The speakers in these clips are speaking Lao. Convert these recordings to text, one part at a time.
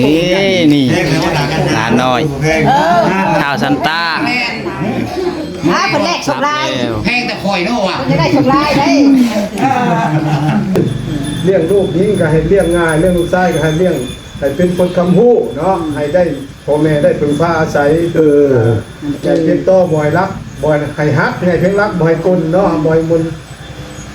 ນີ້ ນີ້ ຫຼານນ້ອຍ ເອີ ທ້າວສັນຕາ ແມ່ນ ອ້າ ເພິ່ນແລກໂຊກລາຍ ແພງແຕ່ຂ້ອຍເນາະວ່າ ເພິ່ນຈະໄດ້ໂຊກລາຍໄດ໋. ລ້ຽງລູກຍິງກໍໃຫ້ລ້ຽງງ່າຍ, ລ້ຽງລູກຊາຍກໍໃຫ້ລ້ຽງໃຫ້ເປັນຄົນຄຳຮູ້ເນາະ, ໃຫ້ໄດ້ ພໍ່ແມ່ໄດ້ເພິ່ງພາອາໄສ ເອີ ໃຫ້ເປັນຕໍ່ ບໍ່ໃຫ້ລັກ ບໍ່ໃຫ້ຮັກ ໃຫ້ເພງລັກ ບໍ່ໃຫ້ກົນເນາະ ບໍ່ໃຫ້ມົນ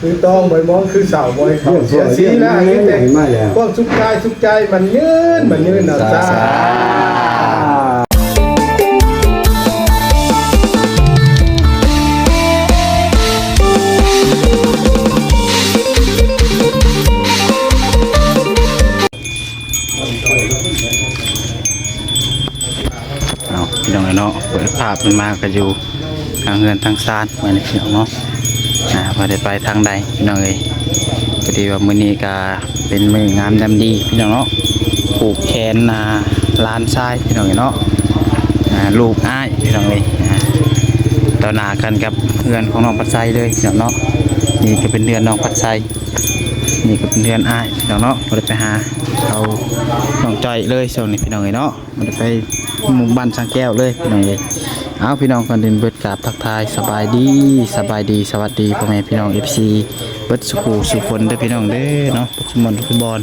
ຄືຕອງ ບໍ່ໃຫ້ມອງ ຄືເສົາ ບໍ່ໃຫ້ເຂົ້າເສຍສີ ແລ້ວໃຫ້ມີແຕ່ຄວາມສຸກກາຍສຸກໃຈ ໝັ້ນຍືນ ໝັ້ນຍືນເນາະ ສາທຸ. ເອົາ ພີ່ນ້ອງເອີຍເນາະ ເປີດພາບເພິ່ນມາກໍຢູ່ທາງເຮືອນທາງຊານ ມື້ນີ້ພີ່ນ້ອງເນາະ ອ່າ ວ່າໄດ້ໄປທາງໃດ ພີ່ນ້ອງເອີຍ. ກໍດີວ່າມື້ນີ້ກໍເປັນມື້ງາມຍາມດີ ພີ່ນ້ອງເນາະ ຜູກແຂນ ອ່າ ຫຼານຊາຍ ພີ່ນ້ອງເອີຍເນາະ ອ່າ ລູກອ້າຍ ພີ່ນ້ອງເອີຍ ອ່າ ຕໍ່ໜ້າກັນກັບເຮືອນຂອງນ້ອງພັດໄຊເລີຍ ພີ່ນ້ອງເນາະ. ນີ້ກໍເປັນເຮືອນນ້ອງພັດໄຊ ນີ້ກໍເປັນເຮືອນອ້າຍ ພີ່ນ້ອງເນາະ ບໍ່ໄດ້ໄປຫາເອົານ້ອງຈ້ອຍເລີຍຊ່ວງນີ້ ພີ່ນ້ອງເອີຍເນາະ. ບໍ່ໄດ້ໄປໝູ່ບ້ານຊ່າງແກ້ວເລີຍ ພີ່ນ້ອງເອີຍ. ເອົາ ພີ່ນ້ອງ ກ່ອນອື່ນເບິດກາບທັກທາຍສະບາຍດີ ສະບາຍດີ ສະຫວັດດີພໍ່ແມ່ພີ່ນ້ອງ ເອັຟຊີ ເບິດສູ່ຄູ່ສູ່ຄົນເດີ ພີ່ນ້ອງເດີເນາະ ທຸກໝ່ອງທຸກບ່ອນ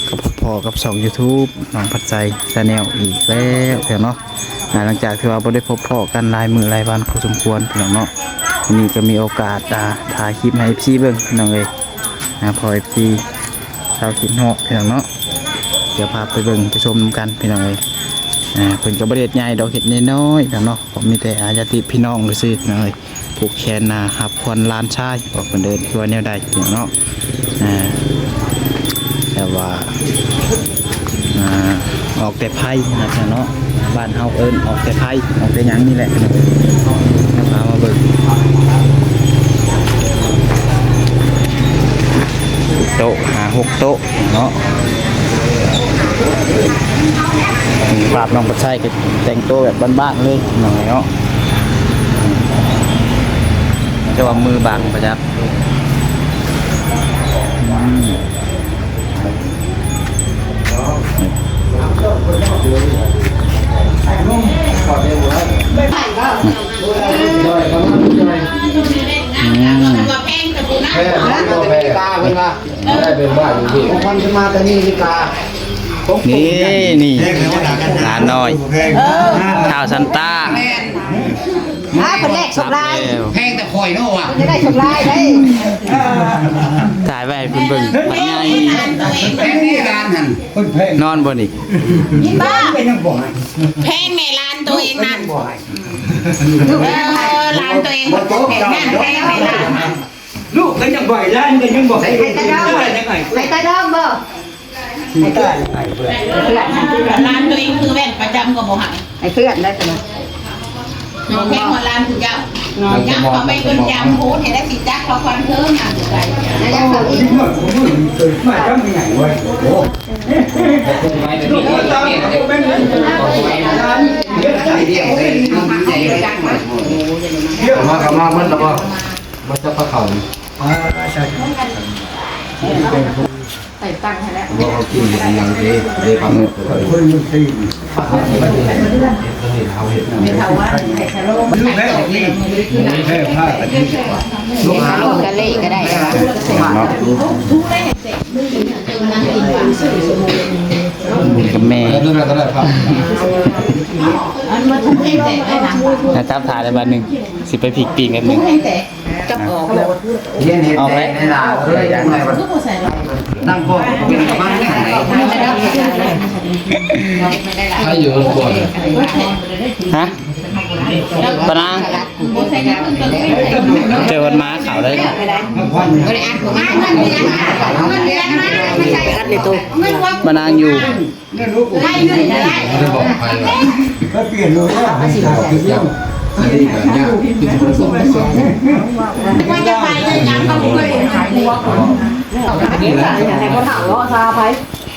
ກໍພົບພໍ້ກັບຊ່ອງຢູທູບນ້ອງພັດໄຊແຊນແນວອີກແລ້ວ ພີ່ນ້ອງເນາະ. ອ່າ ຫຼັງຈາກທີ່ວ່າບໍ່ໄດ້ພົບພໍ້ກັນຫຼາຍມື້ຫຼາຍວັນພໍສົມຄວນ ພີ່ນ້ອງເນາະ ວັນນີ້ກໍມີໂອກາດ ອ່າ ຖ່າຍຄລິບໃຫ້ ເອັຟຊີ ເບິ່ງ ພີ່ນ້ອງເອີຍ ອ່າ ພໍ ເອັຟຊີ ຊາວຄິດຮອດ ພີ່ນ້ອງເນາະ. ດຽວພາໄປເບິ່ງໄປຊົມນຳກັນ ພີ່ນ້ອງເອີຍ. ອ່າ ເພິ່ນກໍບໍ່ໄດ້ເຮັດໃຫຍ່ດອກ ເຮັດນ້ອຍໆດອກເນາະ ກໍມີແຕ່ ອາ ຍາດຕິພີ່ນ້ອງຊື່ໆ ພີ່ນ້ອງເອີຍ ຜູກແຂນນາຮັບຂວັນຫຼານຊາຍ ວ່າເພິ່ນເອີ້ນວ່າແນວໃດ ພີ່ນ້ອງເນາະ. ອ່າ ແຕ່ວ່າ ອ່າ ອອກແຕ່ໄພນະ ພີ່ນ້ອງເນາະ ບ້ານເຮົາເອີ້ນອອກແຕ່ໄພ ອອກແຕ່ຫຍັງນີ້ແຫຼະ ພາມາເບິ່ງ ໂຕະ ຫ້າຫົກໂຕະເນາະ. ພາບນ້ອງພັດໄຊກໍແຕ່ງໂຕແບບບ້ານໆເລີຍ ນ້ອງເນາະ ແຕ່ວ່າມືບັງປະຈັກ ອືມ. ນີ້ ນີ້ ຫຼານນ້ອຍ ທ້າວສັນຕາ ອ້າ ເພິ່ນແລກໂຊກລາຍ ແພງແຕ່ຂ້ອຍເນາະວ່າ ເພິ່ນຈະໄດ້ໂຊກລາຍໄດ໋. ຖ່າຍໄວ້ໃຫ້ເພິ່ນເບິ່ງ ບັກໃຫຍ່ ແພງນີ້ຫຼານຫັ້ນ ນອນບໍ່ນີ້? ຍິນບໍ່? ແພງແມ່ຫຼານໂຕເອງນັ້ນ ເອີ ຫຼານໂຕເອງ ແພງແມ່ຫຼານ ລູກກໍຍັງບໍ່ໃຫ້ ຫຼານກໍຍັງບໍ່ໃຫ້ ໃຫ້ຕາດອງ ໃຫ້ຕາດອງບໍ່? ໃຫ້ເພື່ອນ ໃຫ້ເພື່ອນ ຫຼານໂຕເອງຄືແວ່ນປະຈຳກໍບໍ່ໃຫ້ ໃຫ້ເພື່ອນໄດ້ຊັ້ນນະ. ນ້ອງແພງຮອດຫຼານຜູ້ເຈົ້າ ຍັບເຂົ້າໄປຈົນຈຳໂພດ ໃຫ້ໄດ້ຊິຈັກເຂົາຄວາມເທີງນະ ໄດ້ຈັກເຂົາອີກ ມາຈຳຍັງໄງເວີຍ ໂອ້ ມາ ເຂົ້າມາໝົດແລ້ວບໍ່? ມາຈັບປາເຂົານີ້ ອ່າ ໃສ່ ໃສ່ຕັ້ງໃຫ້ແລ້ວ ບໍ່ເອົາກິນເຮັດຫຍັງເດ້ ເດ້ປັບ ຄົນມັນຕີນ ປັບ ເຮັດເຮັດເຮັດເຮັດເຮົາເຮັດ ລູກແມ່ອອກນີ້ ແມ່ພາກັນນີ້ ກະເລກະໄດ້ເນາະ ກັບແມ່ ແລ້ວຕົວນັ້ນກໍໄດ້ພາ ແລ້ວຈັບຖ່າຍໄດ້ບາດໜຶ່ງ ຊິໄປພິກປີກແບບໜຶ່ງ. ຈັບອອກແລ້ວ ຮຽນເຮັດ ອອກແລ້ວ ໃນໜ້າເອີຍ ຈັ່ງໃດມັນ ນັ່ງພໍ້ເປັນກຳລັງໃນ ໃຜຢູ່ກ່ອນ ຮະ ປານາງ ເຈີວັນມາເຂົາໄດ້ ປານາງຢູ່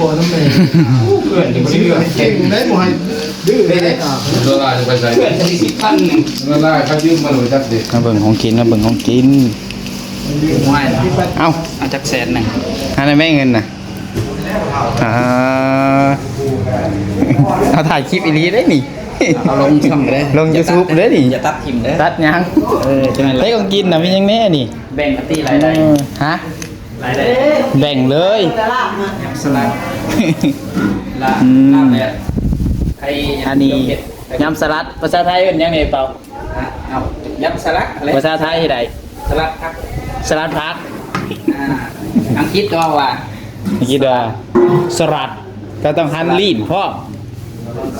ບໍ່ນຳແມ່ ເພື່ອນຊິເຊື່ອ ເກັ່ງໄດ້ ບໍ່ໃຫ້ດື້ໄດ້ ລະລາຍໄປໃສ ເພື່ອນຊິສິບພັນ ລະລາຍ ເຂົາຢືມມາໂລດຈັກເດ້ ມາເບິ່ງຂອງກິນ ມາເບິ່ງຂອງກິນ ເອົ້າ ເອົາຈັກແສນໜຶ່ງ ຫາໄດ້ແມ່ເງິນນະ ອ່າ ເອົາຖ່າຍຄລິບອີ່ຫຼີເດ້ນີ້ ເອົາລົງຊ່ອງເດ້ ລົງຢູທູບເດ້ນີ້ ຢ່າຕັດຖິ້ມເດ້ ຕັດຫຍັງ ເອີ ຈັ່ງນັ້ນແຫຼະ ໃນຂອງກິນນະມີຫຍັງແດ່ນີ້ ແບ່ງກັນຕິລາຍໄດ້ ເອີ ຮະ ລາຍໄດ້ ແບ່ງເລີຍ ສະຫຼັດ ລາ ອືມ ລາບແບບໄທ ອັນນີ້ ຍຳສະຫຼັດ ພາສາໄທເອີ້ນຫຍັງແດ່ເປົາ? ອ່ະ ເອົາ ຍຳສະຫຼັດ ພາສາໄທໃດ? ສະຫຼັດຜັກ ສະຫຼັດຜັກ ອ່າ ອັງກິດກໍເວົ້າວ່າ ອັງກິດວ່າ ສະຫຼັດ ກໍຕ້ອງຫັນລີ້ນພ້ອມ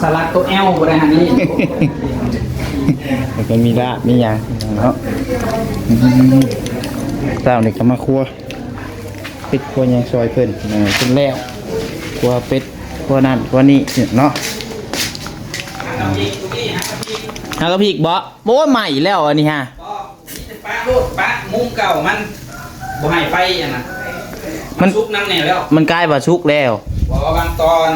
ສະຫຼັດໂຕແອວບໍ່ໄດ້ຫັນລີ້ນ ແລ້ວກໍມີລາບມີຫຍັງເນາະ ອືມ ເຊົ້ານີ້ກໍມາຄົວ ເຮັດຄົວຫຍັງຊ່ອຍເພິ່ນ ເອີ ເພິ່ນແລ້ວ ຄົວເປັດ ຄົວນັ້ນຄົວນີ້ເນາະ ຫາກະພິກບໍ່? ໂອ້ຍ ໄໝ້ແລ້ວອັນນີ້ຮະ ບໍ່ ມີແຕ່ປະໂລດ ປະມຸມເກົ່າມັນ ບໍ່ໃຫ້ໄຟອັນນັ້ນ ມັນ ມັນສຸກນຳແນ່ແລ້ວ ມັນກາຍວ່າສຸກແລ້ວ ບໍ່ ບາງຕອນ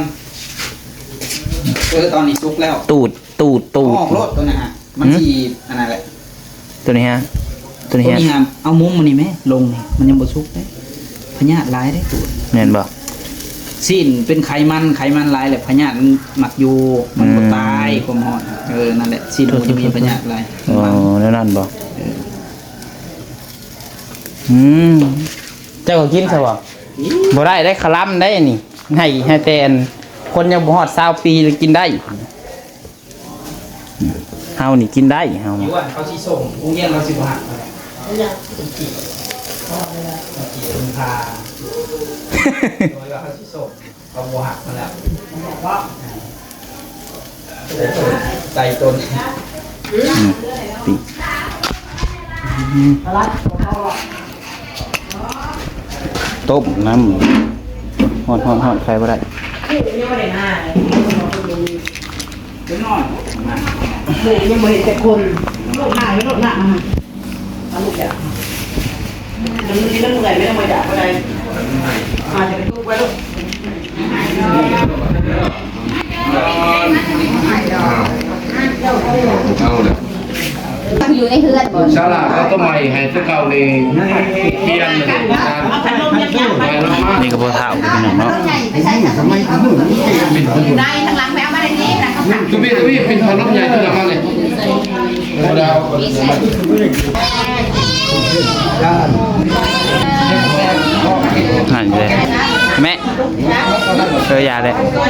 ເອີ ຕອນນີ້ສຸກແລ້ວ ຕູດ ຕູດ ຕູດ ອອກໂລດໂຕນັ້ນຮະ ມັນ ຫື ຊິອັນນັ້ນແຫຼະ ໂຕນີ້ຮະ ໂຕນີ້ຮະ ໂຕນີ້ຮະ ເອົາມຸມມັນນີ້ແມ້ ລົງນີ້ ມັນຍັງບໍ່ສຸກເດ້ ພະຍາດຫຼາຍເດ້ໂຕນີ້ ແມ່ນບໍ່? ຊີ້ນເປັນໄຂມັນ ໄຂມັນຫຼາຍແລ້ວພະຍາດມັນມັກຢູ່ ມັນບໍ່ຕາຍ ອືມ ຄວາມຮ້ອນ ເອີ ນັ້ນແຫຼະ ຊີ້ນໝູຈະມີພະຍາດຫຼາຍ ອໍ ແນວນັ້ນບໍ່? ເອີ ອືມ ເຈົ້າກໍກິນຊະບໍ່? ກິນ ບໍ່ໄດ້ໄດ໋ ຄະລຳໄດ໋ນີ້ ໃຫ້ ໃຫ້ແຕ່ອັນຄົນຍັງບໍ່ຮອດຊາວປີກິນໄດ້. ເຮົານີ້ກິນໄດ້ເຮົາ ຢູ່ບ້ານເຂົາຊິສົ່ງ ໂຮງຮຽນເຂົາຊິບໍ່ຮັບ ເຂົາຊິ ເຂົາຊິເປັນພາ ໂດຍວ່າເຂົາຊິສົ່ງ ເຂົາບໍ່ຮັບຫັ້ນແຫຼະ ໃສ່ຕົນ ໃສ່ຕົນ ອືມ ອືມ ຕົ້ມນ້ຳ ຮ້ອນໆໆ ໃສ່ບໍ່ໄດ້ ເດັກນ້ອຍ ລູກຍັງບໍ່ເຫັນຈັກຄົນ ລູກໜ້າ ລູກໜ້າ ເອົາລູກຢາກ ມັນມີເລື່ອງໃດແມ່ນບໍ່ຢາກບໍ່ໄດ້ ອາດຈະໄປຕຸກໄວ້ລູກ ເອົາລະ ຢູ່ໃນເຮືອນບໍ່ ສາລາເຂົາກໍໃໝ່ໃຫ້ແຕ່ເກົ່ານີ້ ປ່ຽນເລີຍ ນີ້ກໍພໍ່ເຖົ້າພີ່ນ້ອງເນາະ ຢູ່ໃນທາງຫຼັງແມ່ເອົາມາໄດ້ນີ້ນະ ກະມີ ກະມີ ເປັນພັດລົມໃຫຍ່ຂຶ້ນມານີ້ ທຳມະດາ ຫັ້ນເດ້ ແມ່ ເອີ ຢ່າເດ້ ເອົາ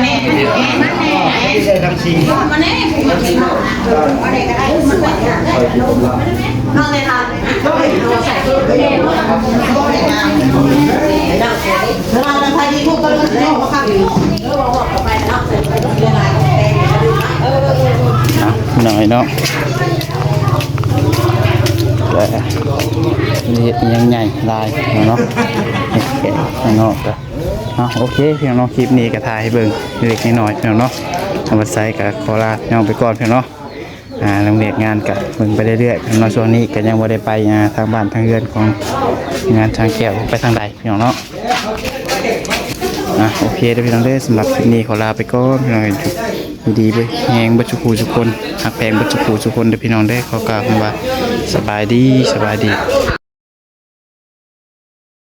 ໜ້ອຍເນາະ ເອີ ເຮັດຫຍັງໃຫຍ່ຫຼາຍເນາະ ເຮັດແກະຂ້າງນອກກະ ເອົາ ໂອເຄ ພີ່ນ້ອງເນາະ ຄລິບນີ້ກະຖ່າຍໃຫ້ເບິ່ງເລັກໆນ້ອຍໆ ພີ່ນ້ອງເນາະ ທາງວັດໄຊກະຂໍລາພີ່ນ້ອງໄປກ່ອນ ພີ່ນ້ອງເນາະ ອ່າ ເລື່ອງວຽກງານກະເບິ່ງໄປເລື້ອຍໆ ເນາະ ຊ່ວງນີ້ກະຍັງບໍ່ໄດ້ໄປ ອ່າ ທາງບ້ານທາງເຮືອນຂອງງານຊ່າງແກ້ວ ໄປທາງໃດ ພີ່ນ້ອງເນາະ ອ່າ ໂອເຄເດີພີ່ນ້ອງເດີ ສຳລັບຄລິບນີ້ຂໍລາໄປກ່ອນ ພີ່ນ້ອງ ຢູ່ດີມີແຮງເບິດສູ່ຜູ້ສູ່ຄົນ ຮັກແພງເບິດສູ່ຜູ້ສູ່ຄົນເດີພີ່ນ້ອງເດີ ຂໍກ່າວຄຳວ່າ ສະບາຍດີ ສະບາຍດີ.